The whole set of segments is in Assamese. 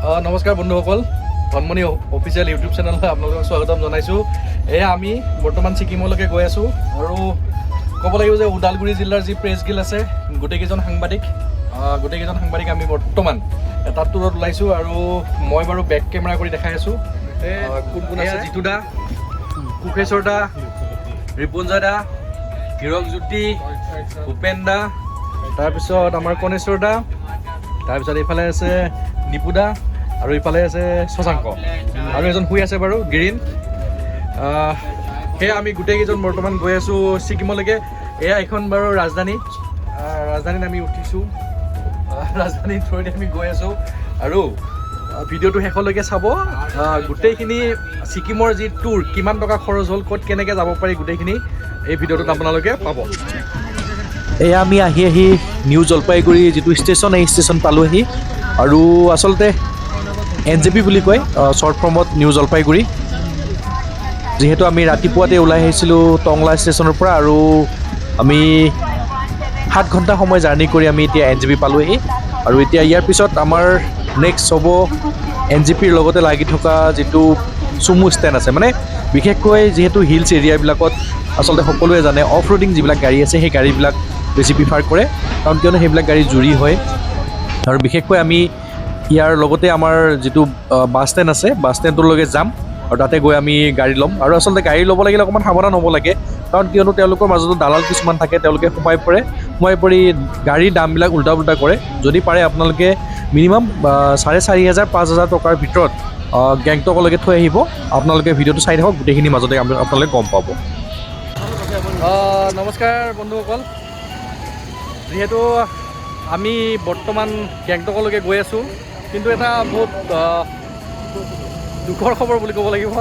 নমস্কাৰ বন্ধুসকল, ধনমণি অফিচিয়েল ইউটিউব চেনেললৈ আপোনালোকক স্বাগতম জনাইছোঁ। এয়া আমি বৰ্তমান ছিকিমলৈকে গৈ আছোঁ আৰু ক'ব লাগিব যে ওদালগুৰি জিলাৰ যি প্ৰেছ গিল্ড আছে, গোটেইকেইজন সাংবাদিক আমি বৰ্তমান এটা টুৰত ওলাইছোঁ আৰু মই বাৰু বেক কেমেৰা কৰি দেখাই আছোঁ কোন কোন আছে। জিতু দা, কুশেশ্বৰ দা, ৰিপুঞ্জয় দা, হীৰকজ্যোতি, ভূপেন দা, তাৰপিছত আমাৰ কণেশ্বৰ দা, তাৰপিছত এইফালে আছে নিপু দা আৰু ইফালে আছে শশাংক আৰু এজন শুই আছে বাৰু, গিৰিন। সেয়া আমি গোটেইকেইজন বৰ্তমান গৈ আছোঁ ছিকিমলৈকে। এয়া এইখন বাৰু ৰাজধানী, ৰাজধানীত আমি উঠিছোঁ, ৰাজধানীৰ থ্ৰুৱেদি আমি গৈ আছোঁ আৰু ভিডিঅ'টো শেষলৈকে চাব। গোটেইখিনি ছিকিমৰ যি টুৰ, কিমান টকা খৰচ হ'ল, ক'ত কেনেকৈ যাব পাৰি, গোটেইখিনি এই ভিডিঅ'টোত আপোনালোকে পাব। এয়া আমি আহি আহি নিউ জলপাইগুৰি যিটো ষ্টেচন, এই ষ্টেচন পালোহি আৰু আচলতে এনজেপি বুলি কয় শ্বৰ্ট ফৰ্মত নিউ জলপাইগুৰি। যিহেতু আমি ৰাতিপুৱাতে ওলাই আহিছিলোঁ টংলা ষ্টেচনৰ পৰা আৰু আমি 7 ঘণ্টা সময় জাৰ্ণি কৰি আমি এতিয়া এনজেপি পালোহি। আৰু এতিয়া ইয়াৰ পিছত আমাৰ নেক্সট হ'ব এনজেপিৰ লগতে লাগি থকা যিটো চুমু ষ্টেণ্ড আছে। মানে বিশেষকৈ যিহেতু হিলছ এৰিয়াবিলাকত আচলতে সকলোৱে জানে, অফ ৰোডিং যিবিলাক গাড়ী আছে, সেই গাড়ীবিলাক বেছি প্ৰিফাৰ কৰে, কাৰণ কিয়নো সেইবিলাক গাড়ী জুৰি হয়। আৰু বিশেষকৈ আমি ইয়াৰ লগতে আমাৰ যিটো বাছ ষ্টেণ্ড আছে, বাছ ষ্টেণ্ডটোলৈকে যাম আৰু তাতে গৈ আমি গাড়ী ল'ম। আৰু আচলতে গাড়ী ল'ব লাগিলে অকণমান সাৱধান হ'ব লাগে, কাৰণ কিয়নো তেওঁলোকৰ মাজতো দালাল কিছুমান থাকে। তেওঁলোকে সোমাই পৰে, সোমাই পৰি গাড়ীৰ দামবিলাক উল্টা পুল্টা কৰে। যদি পাৰে আপোনালোকে মিনিমাম 4,500, 5,000 টকাৰ ভিতৰত গেংটকলৈকে থৈ আহিব। আপোনালোকে ভিডিঅ'টো চাই থাকক গোটেইখিনি, মাজতে আপোনালোকে গম পাব। নমস্কাৰ বন্ধুসকল, যিহেতু আমি বৰ্তমান গেংটকলৈকে গৈ আছোঁ, কিন্তু এটা বহুত দুখৰ খবৰ বুলি ক'ব লাগিব।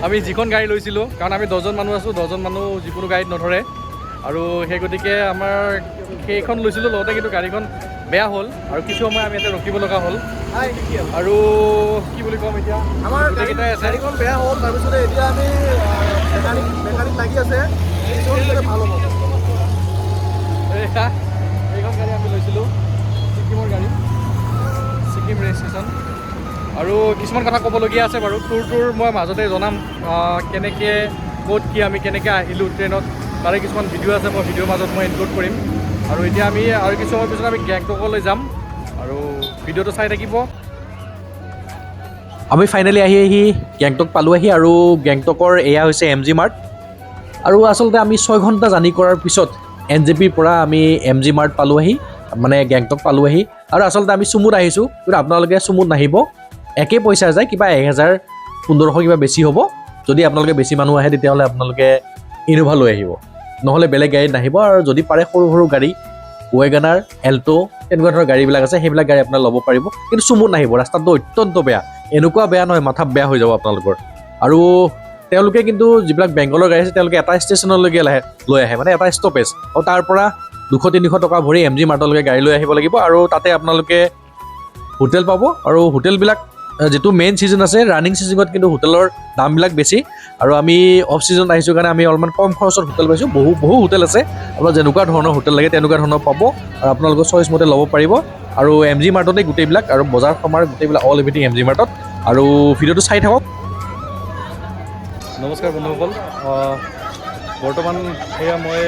আমি যিখন গাড়ী লৈছিলোঁ, কাৰণ আমি 10জন মানুহ আছোঁ, 10জন মানুহ যিকোনো গাড়ীত নধৰে আৰু সেই গতিকে আমাৰ সেইখন লৈছিলোঁ লগতে, কিন্তু গাড়ীখন বেয়া হ'ল আৰু কিছু সময় আমি ইয়াতে ৰখিব লগা হ'ল। আৰু কি বুলি ক'ম এতিয়া। আমাৰ গোটেইকেইটাই আছে। গাড়ীখন বেয়া হ'ল, তাৰপিছতে এতিয়া আমি মেকানিক মেকানিক লাগি আছে, পিছতে ভাল হ'ব। এয়া, এইখন গাড়ী আমি লৈছিলোঁ, ছিকিমৰ গাড়ী, ছিকিম ৰেজিষ্ট্ৰেশ্যন। আৰু কিছুমান কথা ক'বলগীয়া আছে বাৰু। টুৰটোৰ মই মাজতে জনাম, কেনেকৈ ক'ত কি আমি কেনেকৈ আহিলোঁ ট্ৰেইনত, তাৰে কিছুমান ভিডিঅ' আছে, মই ভিডিঅ'ৰ মাজত মই ইনক্লুড কৰিম। আৰু এতিয়া আমি আৰু কিছু সময় পিছত আমি গেংটকলৈ যাম আৰু ভিডিঅ'টো চাই থাকিব। আমি ফাইনেলি আহি আহি গেংটক পালোহি আৰু গেংটকৰ এয়া হৈছে এম জি মাৰ্ট। আৰু আচলতে আমি 6 ঘণ্টা জাৰ্ণি কৰাৰ পিছত এনজেপিৰ পৰা আমি এম জি মাৰ্ট পালোহি, মানে গেংটক পালোহি। আৰু আচলতে আমি চুমুত আহিছোঁ, কিন্তু আপোনালোকে চুমুত নাহিব। একে পইচা যায়, কিবা 1000, 1500 কিবা বেছি হ'ব। যদি আপোনালোকে বেছি মানুহ আহে, তেতিয়াহ'লে আপোনালোকে ইন'ভা লৈ আহিব, নহ'লে বেলেগ গাড়ীত নাহিব। আৰু যদি পাৰে সৰু সৰু গাড়ী, ৱেগনাৰ, এল্ট', তেনেকুৱা ধৰণৰ গাড়ীবিলাক আছে, সেইবিলাক গাড়ী আপোনালোকে ল'ব পাৰিব, কিন্তু চুমুত নাহিব। ৰাস্তাটো অত্যন্ত বেয়া, এনেকুৱা বেয়া নহয় মাথা বেয়া হৈ যাব আপোনালোকৰ। আৰু তেওঁলোকে কিন্তু যিবিলাক বেংগলৰ গাড়ী আছে, তেওঁলোকে এটা ষ্টেচনলৈকে লৈ আহে, মানে এটা ষ্টপেজ, আৰু তাৰ পৰা 200, 300 টকা ভৰি এম জি মাৰ্টলৈকে গাড়ী লৈ আহিব লাগিব। আৰু তাতে আপোনালোকে হোটেল পাব। আৰু হোটেলবিলাক যিটো মেইন ছিজন আছে, ৰানিং ছিজনত কিন্তু হোটেলৰ দামবিলাক বেছি। আৰু আমি অফ ছিজন আহিছোঁ কাৰণে আমি অলপমান কম খৰচত হোটেল পাইছোঁ। বহু বহু হোটেল আছে, আপোনাৰ যেনেকুৱা ধৰণৰ হোটেল লাগে তেনেকুৱা ধৰণৰ পাব আৰু আপোনালোকৰ চইচ মতে ল'ব পাৰিব। আৰু এম জি মাৰ্টতে গোটেইবিলাক আৰু বজাৰ সমাৰ গোটেইবিলাক, অল এভৰিথিং এম জি মাৰ্টত। আৰু ভিডিঅ'টো চাই থাকক। নমস্কাৰ বন্ধুসকল, বৰ্তমান এয়া মই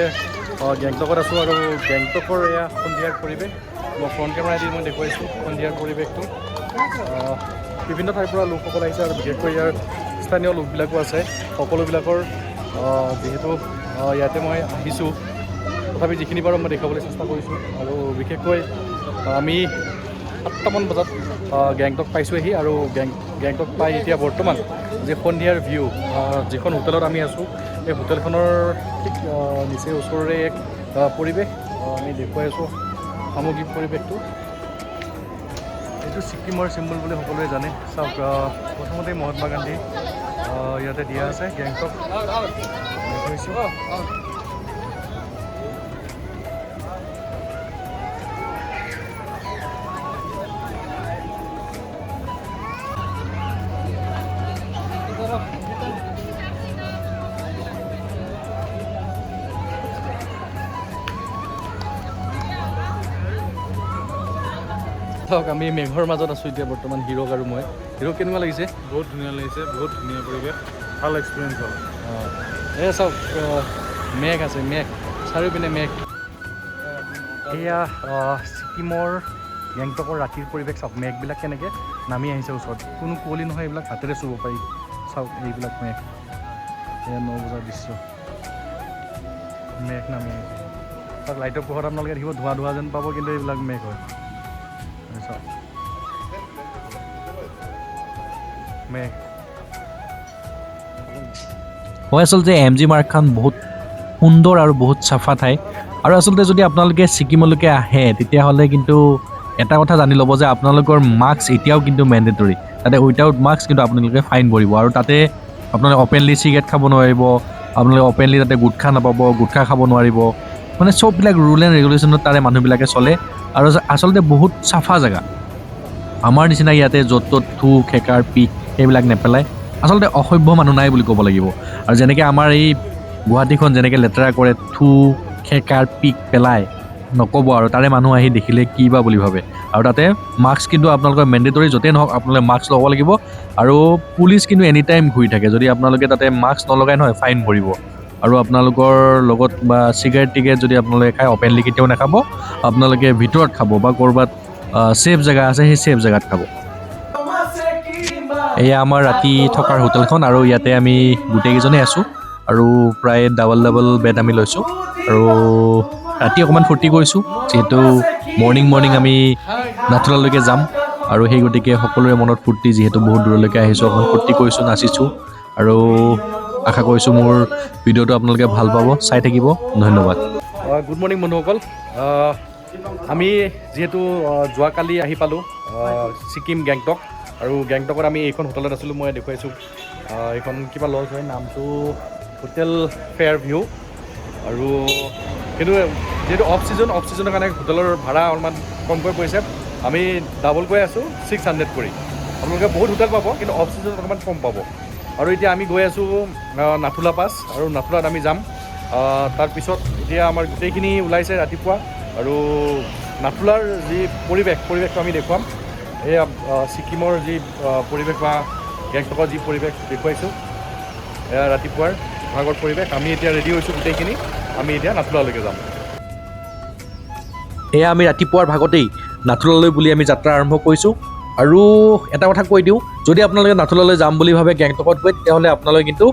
গেংটকত আছোঁ আৰু গেংটকৰ এয়া সন্ধিয়াৰ পৰিৱেশ। মই ফ্ৰণ্ট কেমেৰা দি মই দেখুৱাইছোঁ সন্ধিয়াৰ পৰিৱেশটো। বিভিন্ন ঠাইৰ পৰা লোকসকল আহিছে আৰু বিশেষকৈ ইয়াৰ স্থানীয় লোকবিলাকো আছে। সকলোবিলাকৰ যিহেতু ইয়াতে মই আহিছোঁ, তথাপি যিখিনি পাৰোঁ মই দেখুৱাবলৈ চেষ্টা কৰিছোঁ। আৰু বিশেষকৈ আমি 7টামান বজাত গেংটক পাইছোঁহি আৰু গেংটক পাই এতিয়া বৰ্তমান যি সন্ধিয়াৰ ভিউ, যিখন হোটেলত আমি আছোঁ, এই হোটেলখনৰ ঠিক নিচেই ওচৰৰে এক পৰিৱেশ আমি দেখুৱাই আছোঁ, সামগ্ৰিক পৰিৱেশটো। এইটো ছিকিমৰ চিম্বল বুলি সকলোৱে জানে। চাওক, প্ৰথমতে মহাত্মা গান্ধী ইয়াতে দিয়া আছে। গেংটক দেখুৱাইছোঁ। চাওক, আমি মেঘৰ মাজত আছোঁ এতিয়া বৰ্তমান, হিৰক আৰু মই। হিৰক, কেনেকুৱা লাগিছে? বহুত ধুনীয়া লাগিছে, বহুত ধুনীয়া পৰিৱেশ, ভাল এক্সপিৰিয়েঞ্চ হ'ল। অঁ, এই চাওক, মেঘ আছে, মেঘ, চাৰিওপিনে মেঘ। এয়া ছিকিমৰ গেংটকৰ ৰাতিৰ পৰিৱেশ। চাওক, মেঘবিলাক কেনেকৈ নামি আহিছে ওচৰত। কোনো কুঁৱলী নহয়, এইবিলাক হাতেৰে চুব পাৰি। চাওক, এইবিলাক মেঘ। এয়া 9 বজাৰ দৃশ্য। মেঘ নামি আহিছে। চাওক, লাইটৰ পোহৰত আপোনালোকে দেখিব ধোঁৱা ধোঁৱা যেন পাব, কিন্তু এইবিলাক মেঘ হয়। এই চাওক, মেঘ। হয়, আচলতে এম জি মাৰ্গখন বহুত সুন্দৰ আৰু বহুত চাফা ঠাই। আৰু আচলতে যদি আপোনালোকে ছিকিমলৈকে আহে, তেতিয়াহ'লে কিন্তু এটা কথা জানি ল'ব যে আপোনালোকৰ মাস্ক এতিয়াও কিন্তু মেণ্ডেটৰী। তাতে উইথাউট মাস্ক কিন্তু আপোনালোকে ফাইন ভৰিব। আৰু তাতে আপোনালোকে অ'পেনলি চিগাৰেট খাব নোৱাৰিব, আপোনালোকে অ'পেনলি তাতে গুটখা নাপাব, গুটখা খাব নোৱাৰিব। মানে চববিলাক ৰুল এণ্ড ৰেগুলেশ্যনত তাৰে মানুহবিলাকে চলে। আৰু আচলতে বহুত চাফা জেগা। আমাৰ নিচিনা ইয়াতে য'ত ত'ত থু খেকাৰ পিক সেইবিলাক নেপেলায়। আচলতে অসভ্য মানুহ নাই বুলি ক'ব লাগিব। আৰু যেনেকৈ আমাৰ এই গুৱাহাটীখন যেনেকৈ লেতেৰা কৰে, থু খেকাৰ পিক পেলায়, নক'ব আৰু। তাৰে মানুহ আহি দেখিলে কি বা বুলি ভাবে। আৰু তাতে মাস্ক কিন্তু আপোনালোকৰ মেণ্ডেটৰী। য'তেই নহওক, আপোনালোকে মাস্ক ল'ব লাগিব। আৰু পুলিচ কিন্তু এনি টাইম ঘূৰি থাকে। যদি আপোনালোকে তাতে মাস্ক নলগাই নহয়, ফাইন ভৰিব। আৰু আপোনালোকৰ লগত বা চিগাৰেট টিগাৰেট যদি আপোনালোকে খায়, অ'পেনলি কেতিয়াও নাখাব। আপোনালোকে ভিতৰত খাব বা ক'ৰবাত ছেফ জেগা আছে, সেই ছেফ জেগাত খাব। এয়া আমাৰ ৰাতি থকাৰ হোটেলখন আৰু ইয়াতে আমি গোটেইকেইজনেই আছোঁ আৰু প্ৰায় ডাবল ডাবল বেড আমি লৈছোঁ। আৰু ৰাতি অকণমান ফূৰ্তি কৰিছোঁ, যিহেতু মৰ্ণিং মৰ্ণিং আমি নাথুলালৈকে যাম আৰু সেই গতিকে সকলোৰে মনত ফূৰ্তি। যিহেতু বহুত দূৰলৈকে আহিছোঁ, অকণমান ফূৰ্তি কৰিছোঁ, নাচিছোঁ। আৰু আশা কৰিছোঁ মোৰ ভিডিঅ'টো আপোনালোকে ভাল পাব। চাই থাকিব, ধন্যবাদ। গুড মৰ্ণিং বন্ধুসকল। আমি যিহেতু যোৱাকালি আহি পালোঁ ছিকিম গেংটক আৰু গেংটকত আমি এইখন হোটেলত আছিলোঁ। মই দেখুৱাইছোঁ, এইখন কিবা লজ হয়, নামটো হোটেল ফেয়াৰ ভিউ। আৰু কিন্তু যিহেতু অফ ছিজন, অফ ছিজনৰ কাৰণে হোটেলৰ ভাড়া অলপমান কমকৈ পৰিছে। আমি ডাবলকৈ আছোঁ, 600 কৰি। আপোনালোকে বহুত হোটেল পাব, কিন্তু অফ ছিজনত অকণমান কম পাব। আৰু এতিয়া আমি গৈ আছোঁ নাথুলা পাছ আৰু নাথুলাত আমি যাম। তাৰপিছত এতিয়া আমাৰ গোটেইখিনি ওলাইছে ৰাতিপুৱা আৰু নাথুলাৰ যি পৰিৱেশ, পৰিৱেশটো আমি দেখুৱাম। এয়া ছিকিমৰ যি পৰিৱেশ বা গেংটকৰ যি পৰিৱেশ দেখুৱাইছোঁ, এয়া ৰাতিপুৱাৰ ভাগৰ পৰিৱেশ। আমি এতিয়া ৰেডি হৈছোঁ গোটেইখিনি, আমি এতিয়া নাথুলালৈকে যাম। এয়া আমি ৰাতিপুৱাৰ ভাগতেই নাথুলালৈ বুলি আমি যাত্ৰা আৰম্ভ কৰিছোঁ। আৰু এটা কথা কৈ দিওঁ, যদি আপোনালোকে নাথুলালৈ যাম বুলি ভাবে গেংটকত গৈ, তেতিয়াহ'লে আপোনালোকে কিন্তু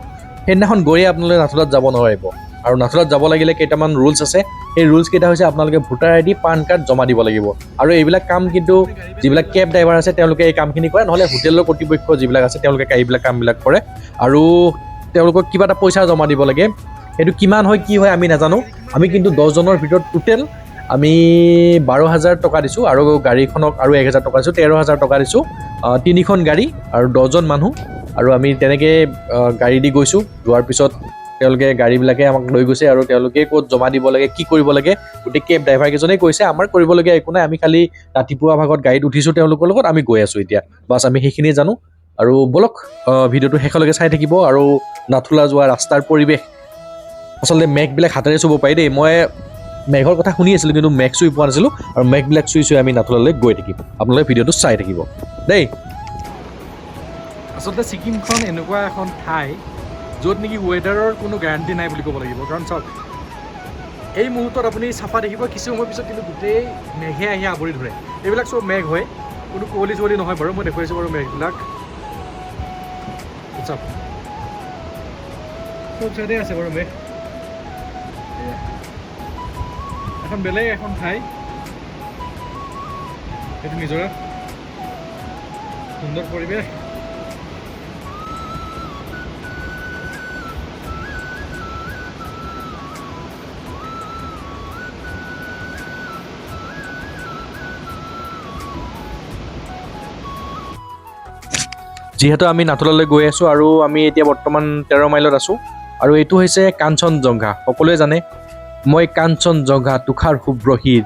সেইদিনাখন গৈয়ে আপোনালোকে নাথুলাত যাব নোৱাৰিব। আৰু নাথুলাত যাব লাগিলে কেইটামান ৰুলছ আছে। সেই ৰুলছ কেইটা হৈছে, আপোনালোকে ভোটাৰ আই ডি, পান কাৰ্ড জমা দিব লাগিব। আৰু এইবিলাক কাম কিন্তু যিবিলাক কেব ড্ৰাইভাৰ আছে, তেওঁলোকে এই কামখিনি কৰে, নহ'লে হোটেলৰ কৰ্তৃপক্ষ যিবিলাক আছে, তেওঁলোকে এইবিলাক কামবিলাক কৰে। আৰু তেওঁলোকক কিবা এটা পইচা জমা দিব লাগে। সেইটো কিমান হয়, কি হয়, আমি নাজানো। আমি কিন্তু 10জনৰ ভিতৰত টোটেল আমি 12,000 টকা দিছোঁ আৰু গাড়ীখনক আৰু 1000 টকা দিছোঁ, 13,000 টকা দিছোঁ। তিনিখন গাড়ী আৰু 10জন মানুহ। আৰু আমি তেনেকৈ গাড়ী দি গৈছোঁ। যোৱাৰ পিছত তেওঁলোকে গাড়ীবিলাকে আমাক লৈ গৈছে আৰু তেওঁলোকে ক'ত জমা দিব লাগে, কি কৰিব লাগে, গোটেই কেব ড্ৰাইভাৰকেইজনেই কৈছে। আমাৰ কৰিবলগীয়া একো নাই। আমি খালি ৰাতিপুৱা ভাগত গাড়ীত উঠিছোঁ তেওঁলোকৰ লগত, আমি গৈ আছোঁ এতিয়া, বাছ, আমি সেইখিনিয়ে জানো। আৰু ব'লক, ভিডিঅ'টো শেষলৈকে চাই থাকিব। আৰু নাথুলা যোৱা ৰাস্তাৰ পৰিৱেশ, আচলতে মেঘবিলাক হাতেৰে চুব পাৰি দেই। মই মেঘৰ কথা শুনি আছিলোঁ, কিন্তু মেঘ চুই পোৱা নাছিলোঁ। আৰু মেঘবিলাক চুই চুই আমি নাথুলালৈ গৈ থাকিম। আপোনালোকে ভিডিঅ'টো চাই থাকিব দেই। আচলতে ছিকিমখন এনেকুৱা এখন ঠাই য'ত নেকি ৱেডাৰৰ কোনো গেৰাণ্টি নাই বুলি ক'ব লাগিব। কাৰণ চাওক, এই মুহূৰ্তত আপুনি চাফা দেখিব, কিছু সময়ৰ পিছত কিন্তু গোটেই মেঘে আহি আৱৰি ধৰে। এইবিলাক চব মেঘ হয়, কোনো কুঁৱলী চুৱলী নহয় বাৰু। মই দেখুৱাইছোঁ বাৰু মেঘবিলাক। চাওক, চব চাইডে আছে বাৰু মেঘ। এয়া। এখন বেলেগ এখন ঠাই। সেইটো নিজৰা, সুন্দৰ পৰিৱেশ। যিহেতু আমি নাথুলালৈ গৈ আছোঁ আৰু আমি এতিয়া বৰ্তমান 13 মাইলত আছোঁ। আৰু এইটো হৈছে কাঞ্চনজংঘা। সকলোৱে জানে, "মই কাঞ্চনজংঘা তুষাৰ শুভ্ৰ শিৰ",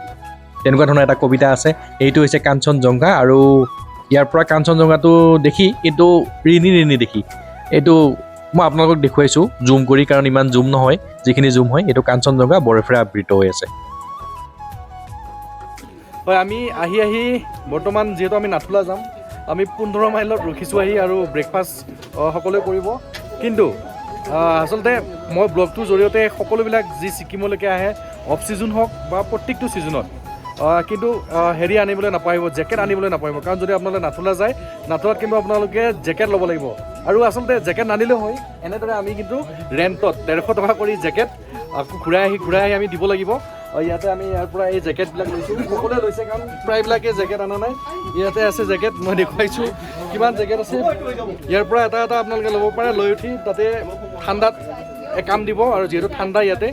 তেনেকুৱা ধৰণৰ এটা কবিতা আছে। এইটো হৈছে কাঞ্চনজংঘা আৰু ইয়াৰ পৰা কাঞ্চনজংঘাটো দেখি, কিন্তু ৰিণি ৰিণি দেখি। এইটো মই আপোনালোকক দেখুৱাইছোঁ জুম কৰি, কাৰণ ইমান জুম নহয়, যিখিনি জুম হয়। এইটো কাঞ্চনজংঘা, বৰফেৰে আবৃত হৈ আছে। হয়, আমি আহি আহি বৰ্তমান যিহেতু আমি নাথুলা যাম, আমি 15 মাইলত ৰখিছোঁ আহি আৰু ব্ৰেকফাষ্ট সকলোৱে কৰিব। কিন্তু আচলতে মই ব্লগটোৰ জৰিয়তে সকলোবিলাক যি ছিকিমলৈকে আহে, অফ ছিজন হওক বা প্ৰত্যেকটো ছিজনত, কিন্তু হেৰি আনিবলৈ নাপাহৰিব, জেকেট আনিবলৈ নাপাহৰিব। কাৰণ যদি আপোনালোকে নাথুলা যায়, নাথুলাত কিন্তু আপোনালোকে জেকেট ল'ব লাগিব। আৰু আচলতে জেকেট নানিলেও হয়, এনেদৰে আমি কিন্তু ৰেণ্টত 150 টকা কৰি জেকেট আকৌ ঘূৰাই আহি আমি দিব লাগিব। ইয়াতে আমি ইয়াৰ পৰা এই জেকেটবিলাক লৈছোঁ, সকলোৱে লৈছে, কাৰণ প্ৰায়বিলাকে জেকেট অনা নাই। ইয়াতে আছে জেকেট, মই দেখুৱাইছোঁ কিমান জেকেট আছে। ইয়াৰ পৰা এটা এটা আপোনালোকে ল'ব পাৰে, লৈ উঠি তাতে ঠাণ্ডাত কাম দিব। আৰু যিহেতু ঠাণ্ডা ইয়াতে,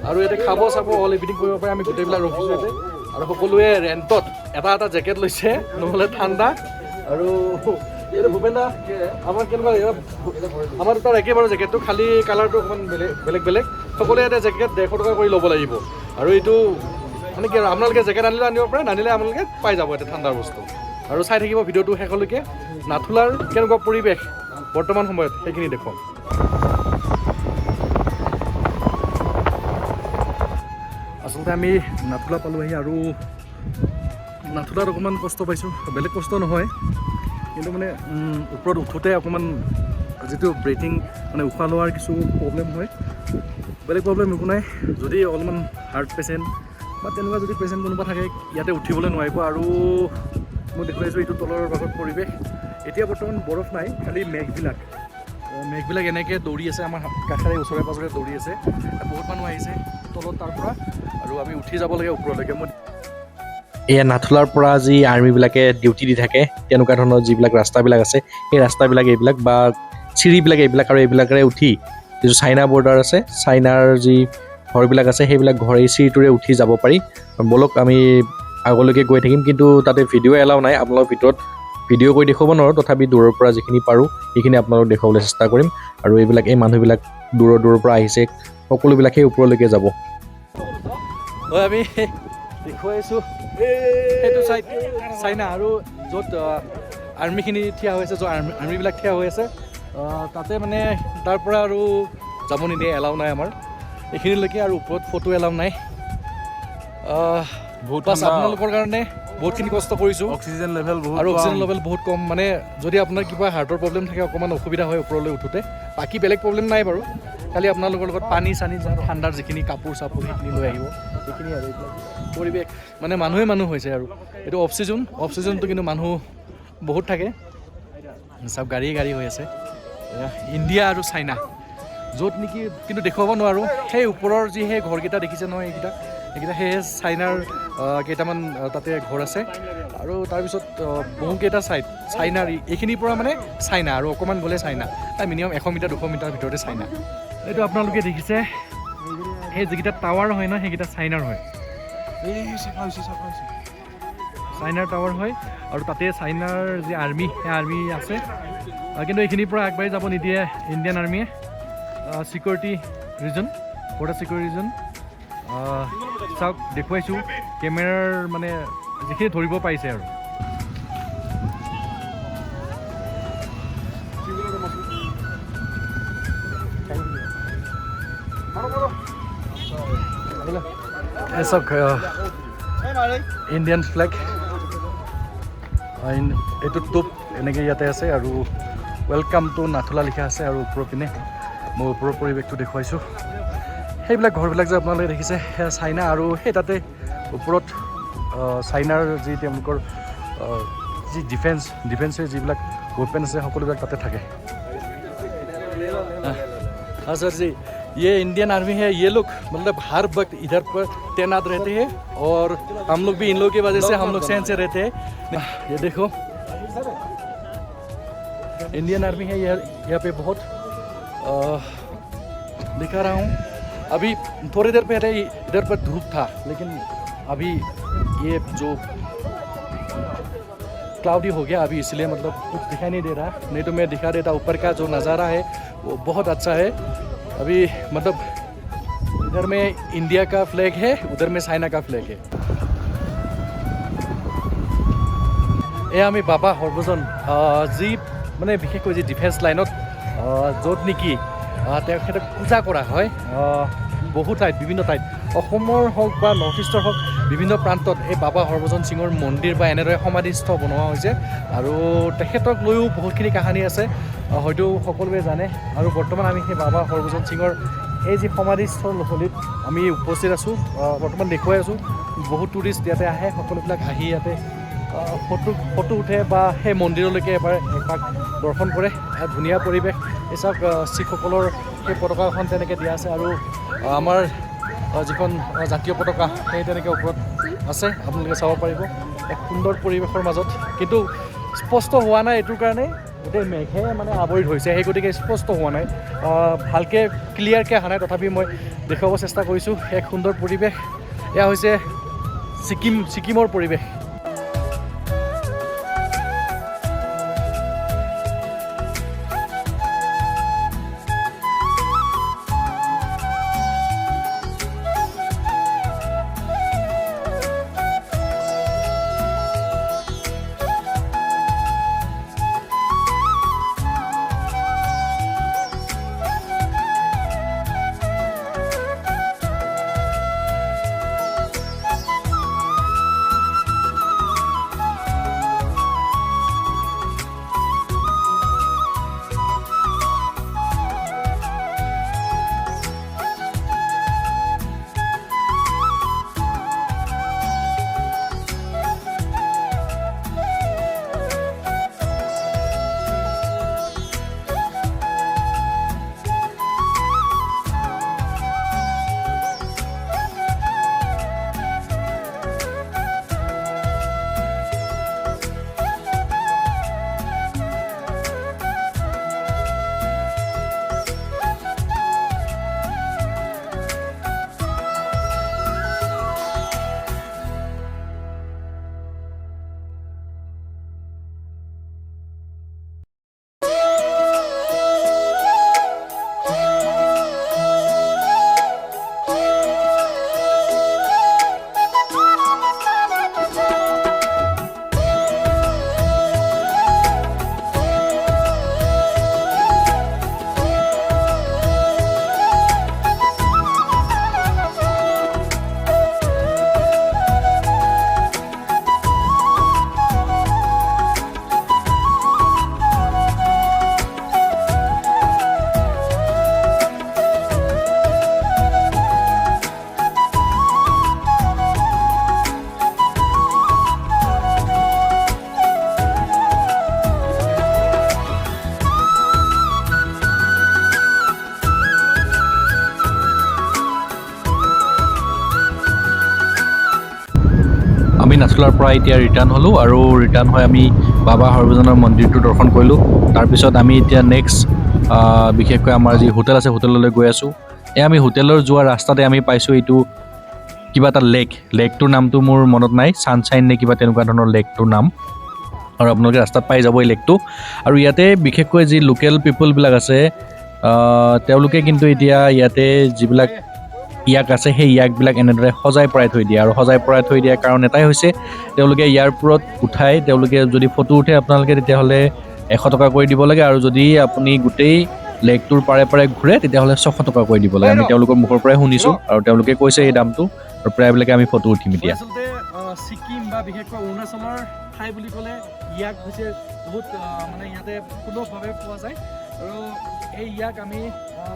আৰু ইয়াতে খাব চাব অল এভৰিথিং কৰিব পাৰে। আমি গোটেইবিলাক ৰখিছোঁ ইয়াতে আৰু সকলোৱে ৰেণ্টত এটা এটা জেকেট লৈছে, নহ'লে ঠাণ্ডা। আৰু এইটো ভূপেন দা, আমাৰ কেনেকুৱা ইয়াত? আমাৰ দুটাৰ একে বাৰু জেকেটটো, খালি কালাৰটো অকণমান বেলেগ বেলেগ বেলেগ। সকলোৱে ইয়াতে জেকেট 150 টকা কৰি ল'ব লাগিব। আৰু এইটো মানে কি আৰু আপোনালোকে জেকেট আনিলেও আনিব পাৰে, নানিলে আপোনালোকে পাই যাব ইয়াতে ঠাণ্ডাৰ বস্তু। আৰু চাই থাকিব ভিডিঅ'টো শেষলৈকে, নাথুলাৰ কেনেকুৱা পৰিৱেশ বৰ্তমান সময়ত সেইখিনি দেখুৱাম। আচলতে আমি নাথুলা পালোঁহি আৰু নাথুলাত অকণমান কষ্ট পাইছোঁ। বেলেগ কষ্ট নহয়, কিন্তু মানে ওপৰত উঠোঁতে অকণমান যিটো ব্ৰিথিং, মানে উশাহ লোৱাৰ কিছু প্ৰব্লেম হয়। বেলেগ প্ৰব্লেম একো নাই। যদি অলপমান হাৰ্ট পেচেণ্ট বা তেনেকুৱা যদি পেচেণ্ট কোনোবা থাকে, ইয়াতে উঠিবলৈ নোৱাৰিব। আৰু মই দেখুৱাইছোঁ এইটো তলৰ ভাগত পৰিৱেশ। এতিয়া বৰ্তমান বৰফ নাই, খালি মেঘবিলাক এনেকৈ দৌৰি আছে, আমাৰ কাষেৰে ওচৰে পাঁজৰে দৌৰি আছে। বহুত মানুহ আহিছে তলত তাৰ পৰা আৰু আমি উঠি যাব লাগে ওপৰলৈকে। মই এয়া নাথুলাৰ পৰা যি আৰ্মিবিলাকে ডিউটি দি থাকে, তেনেকুৱা ধৰণৰ যিবিলাক ৰাস্তাবিলাক আছে, সেই ৰাস্তাবিলাক এইবিলাক বা চিৰিবিলাক এইবিলাক। আৰু এইবিলাকেৰে উঠি যিটো চাইনা বৰ্ডাৰ আছে, চাইনাৰ যি ঘৰবিলাক আছে, সেইবিলাক ঘৰ এই চিৰিটোৰে উঠি যাব পাৰি। ব'লক, আমি আগলৈকে গৈ থাকিম। কিন্তু তাতে ভিডিঅ' এলাউ নাই, আপোনালোকৰ ভিতৰত ভিডিঅ' কৰি দেখুৱাব নোৱাৰোঁ। তথাপি দূৰৰ পৰা যিখিনি পাৰোঁ সেইখিনি আপোনালোক দেখুৱাবলৈ চেষ্টা কৰিম। আৰু এইবিলাক এই মানুহবিলাক দূৰৰ দূৰৰ পৰা আহিছে, সকলোবিলাক সেই ওপৰলৈকে যাব। হয়, আমি দেখুৱাইছোঁ সেইটো চাইড চাইনা আৰু য'ত আৰ্মিখিনি থিয় হৈ আছে, য'ত আৰ্মিবিলাক থিয় হৈ আছে, তাতে মানে তাৰ পৰা আৰু যাব নিদিয়ে, এলাউ নাই আমাৰ এইখিনিলৈকে। আৰু ওপৰত ফটো এলাউ নাই। বহুত বাছ ঠাণ্ডা। আপোনালোকৰ কাৰণে বহুতখিনি কষ্ট কৰিছোঁ। অক্সিজেন লেভেল বহুত আৰু অক্সিজেন কম। লেভেল বহুত কম, মানে যদি আপোনাৰ কিবা হাৰ্টৰ প্ৰব্লেম থাকে, অকণমান অসুবিধা হয় ওপৰলৈ উঠোঁতে। বাকী বেলেগ প্ৰব্লেম নাই বাৰু। খালি আপোনালোকৰ লগত পানী চানী, ঠাণ্ডাৰ যিখিনি কাপোৰ চাপোৰ সেইখিনি লৈ আহিব, সেইখিনি। আৰু এইবিলাক পৰিৱেশ মানে মানুহে মানুহ হৈছে। আৰু এইটো অফ ছিজন, অফ ছিজনটো কিন্তু মানুহ বহুত থাকে। চব গাড়ীয়ে গাড়ী হৈ আছে। এয়া ইণ্ডিয়া আৰু চাইনা য'ত নেকি, কিন্তু দেখুৱাব নোৱাৰোঁ। সেই ওপৰৰ যি সেই ঘৰকেইটা দেখিছে নহয়, এইকেইটা সেই চাইনাৰ কেইটামান তাতে ঘৰ আছে। আৰু তাৰপিছত বহুকেইটা ছাইড চাইনাৰ, এইখিনিৰ পৰা মানে চাইনা আৰু অকণমান গ'লে চাইনা, মিনিমাম 100 মিটাৰ 200 মিটাৰ ভিতৰতে চাইনা। এইটো আপোনালোকে দেখিছে, সেই যিকেইটা টাৱাৰ হয় ন, সেইকেইটা চাইনাৰ হয়। এই চাফা হৈছে, চাফা হৈছে। চাইনাৰ টাৱাৰ হয় আৰু তাতে চাইনাৰ যি আৰ্মি, সেই আৰ্মি আছে। কিন্তু এইখিনিৰ পৰা আগবাঢ়ি যাব নিদিয়ে Indian আৰ্মিয়ে, security reason, for the security reason. চাওক, দেখুৱাইছোঁ কেমেৰাৰ মানে যিখিনি ধৰিব পাৰিছে। আৰু এই চাওক, ইণ্ডিয়ান ফ্লেগ, এইটো টোপ এনেকৈ ইয়াতে আছে আৰু welcome to Nathula লিখা আছে। আৰু ওপৰৰ পিনে মই ওপৰৰ পৰিৱেশটো দেখুৱাইছোঁ। সেইবিলাক ঘৰবিলাক যে আপোনালোকে দেখিছে, সেয়া চাইনা। আৰু সেই তাতে ওপৰত চাইনাৰ যি তেওঁলোকৰ যি ডিফেন্সৰ যিবিলাক ৱেপন আছে, সকলোবিলাক তাতে থাকে। हाँ सर जी, ये इंडियन आर्मी है। ये लोग मतलब हर वक्त इधर पर तैनात रहते हैं और हम लोग भी इन लोगों की वजह से हम लोग चैन से रहते हैं। ये देखो, इंडियन आर्मी है ये यहाँ पे बहुत। दिखा रहा हूँ, अभी थोड़ी देर पहले इधर पर धूप था, लेकिन अभी ये जो क्लाउडी हो गया अभी, इसलिए मतलब कुछ दिखाई नहीं दे रहा। नहीं तो मैं दिखा देता, ऊपर का जो नज़ारा है वो बहुत अच्छा है। अभी मतलब इधर में इंडिया का फ्लैग है, उधर में चाइना का फ्लैग है। এয়া আমি বাবা হৰভজন, যি মানে বিশেষকৈ যি ডিফেন্স লাইনত য'ত নেকি তেখেতক পূজা কৰা হয়। বহু ঠাইত, বিভিন্ন ঠাইত, অসমৰ হওক বা নৰ্থ ইষ্টৰ হওক, বিভিন্ন প্ৰান্তত এই বাবা হৰভজন সিঙৰ মন্দিৰ বা এনেদৰে সমাধিস্থ বনোৱা হৈছে। আৰু তেখেতক লৈও বহুতখিনি কাহানী আছে, হয়তো সকলোৱে জানে। আৰু বৰ্তমান আমি সেই বাবা হৰভজন সিঙৰ এই যি সমাধিস্থলীত আমি উপস্থিত আছোঁ, বৰ্তমান দেখুৱাই আছোঁ। বহুত টুৰিষ্ট ইয়াতে আহে, সকলোবিলাক আহি ইয়াতে ফটো ফটো উঠে বা সেই মন্দিৰলৈকে এবাৰ এপাক দৰ্শন কৰে। ধুনীয়া পৰিৱেশ। এই চাওক, শিখসকলৰ সেই পতাকাখন তেনেকৈ দিয়া আছে আৰু আমাৰ যিখন জাতীয় পতাকা সেই তেনেকৈ ওপৰত আছে, আপোনালোকে চাব পাৰিব। এক সুন্দৰ পৰিৱেশৰ মাজত, কিন্তু স্পষ্ট হোৱা নাই এইটোৰ কাৰণে গোটেই মেঘে মানে আৱৰি ধৰিছে, সেই গতিকে স্পষ্ট হোৱা নাই, ভালকৈ ক্লিয়াৰকৈ অহা নাই। তথাপি মই দেখুৱাব চেষ্টা কৰিছোঁ এক সুন্দৰ পৰিৱেশ। এয়া হৈছে ছিকিম, ছিকিমৰ পৰিৱেশ। আমি নাথুলাৰ পৰা এতিয়া ৰিটাৰ্ণ হ'লোঁ আৰু ৰিটাৰ্ণ হৈ আমি বাবা হৰভজনৰ মন্দিৰটো দৰ্শন কৰিলোঁ। তাৰপিছত আমি এতিয়া নেক্সট বিশেষকৈ আমাৰ যি হোটেল আছে হোটেললৈ গৈ আছোঁ। এই আমি হোটেলৰ যোৱা ৰাস্তাতে আমি পাইছোঁ এইটো কিবা এটা লেক, লেকটোৰ নামটো মোৰ মনত নাই, ছানশ্বাইন নে কিবা তেনেকুৱা ধৰণৰ লেকটোৰ নাম। আৰু আপোনালোকে ৰাস্তাত পাই যাব এই লেকটো। আৰু ইয়াতে বিশেষকৈ যি লোকেল পিপুলবিলাক আছে, তেওঁলোকে কিন্তু এতিয়া ইয়াতে যিবিলাক ইয়াক আছে সেই ইয়াকবিলাক এনেদৰে সজাই পৰাই থৈ দিয়ে। আৰু সজাই পৰাই থৈ দিয়াৰ কাৰণ এটাই হৈছে, তেওঁলোকে ইয়াৰ ওপৰত উঠাই তেওঁলোকে যদি ফটো উঠে আপোনালোকে তেতিয়াহ'লে 100 টকা কৰি দিব লাগে, আৰু যদি আপুনি গোটেই লেকটোৰ পাৰে পাৰে ঘূৰে তেতিয়াহ'লে 600 টকা কৰি দিব লাগে। আমি তেওঁলোকৰ মুখৰ পৰাই শুনিছোঁ আৰু তেওঁলোকে কৈছে এই দামটো, আৰু প্ৰায়বিলাকে আমি ফটো উঠিম এতিয়া। আচলতে ছিকিম বা বিশেষকৈ অৰুণাচলৰ ঠাই বুলি ক'লে ইয়াক হৈছে বহুত মানে ইয়াতে সুলভভাৱে পোৱা যায়। আৰু এই ইয়াক আমি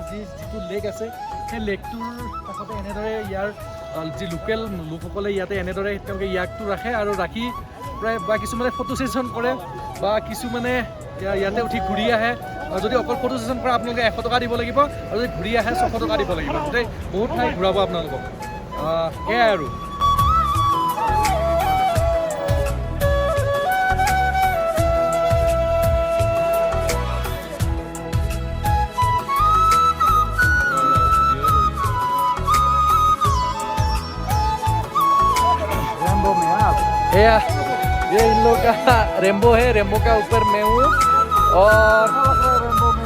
যিটো লেক আছে সেই লেকটোৰ কাষতে এনেদৰে ইয়াৰ যি লোকেল লোকসকলে ইয়াতে এনেদৰে তেওঁলোকে ইয়াকটো ৰাখে আৰু ৰাখি প্ৰায় বা কিছুমানে ফটো ছেশ্যন কৰে বা কিছুমানে ইয়াতে উঠি ঘূৰি আহে। আৰু যদি অকল ফটো ছেশ্যন কৰে আপোনালোকে 100 টকা দিব লাগিব, আৰু যদি ঘূৰি আহে 600 টকা দিব লাগিব। গোটেই বহুত ঠাই ঘূৰাব আপোনালোকক, এয়াই আৰু। ये इन लोग का रेम्बो है, रेम्बो का ऊपर मैं हूँ और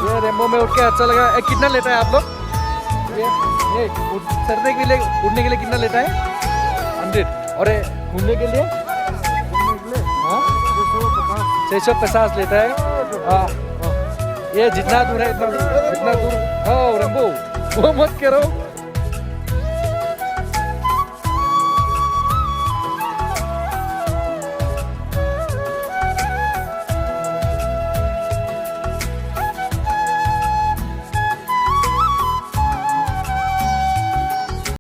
ये रेम्बो में उठ के अच्छा लगा। कितना लेता है आप लोग? ये चढ़ने के लिए, उठने के लिए कितना लेता है? 100। और घूमने के लिए? हाँ, 650 लेता है। हाँ, ये जितना दूर है इतना दूर। हाँ, रेम्बो वो मत करो।